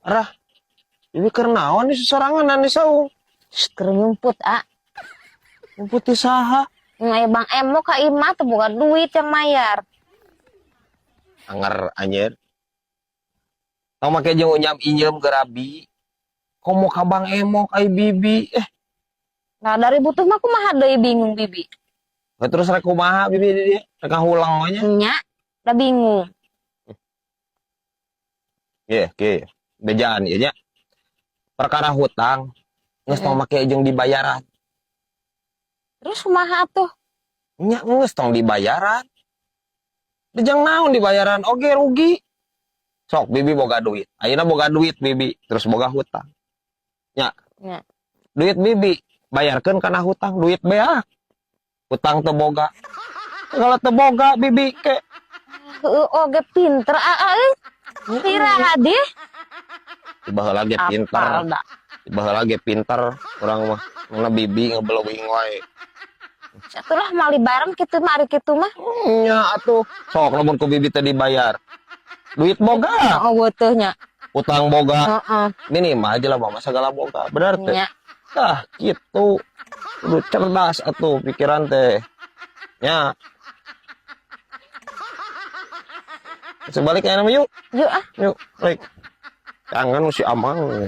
Arah, bibi keur naon di sosorangan di saung? Keur nyumput, ah. Nyumput ti saha? Aya Bang Emo ka imah teu boga duit yang mayar. Anger anjir. Tong make jeung unyam inyeum gerabi. Komo ka Bang Emok ai bibi. Eh, Nah, dari butuh mah kumaha deui, bingung bibi. Nah, terus rek kumaha bibi di dieu? Rek ngahulang we nya? Nya, udah bingung. Ye, oke. Bejaan ieu nya. Perkara hutang geus tong make jeung dibayaran. Terus kumaha tuh? Nya geus tong dibayaran. Dijang naon dibayaran oge rugi. Sok bibi boga duit. Ayeuna boga duit bibi, terus boga hutang. Nya. Nya. Duit bibi bayarkeun kana hutang, duit beak. Hutang teu boga. Kalau teu boga bibi ke Heueuh oge pinter aa euy. Iraha deh. Baheula ge pinter. Apal da. Baheula ge pinter urang mah. Mana bibi ngebelewing wae. Atulah mali bareng kitu mah, ari kitu mah. Nya atuh. Sok lamun ku bibi teh dibayar. Duit boga, Oh, teh nya. Utang boga. Heeh. Minimal aja lah mama segala boga. Benar teh? Nya. Tah gitu. Kudu cerdas atuh pikiran teh. Nya. Sebalik aya nama yuk. Yuk ah. Yuk, baik. Jangan si Amang.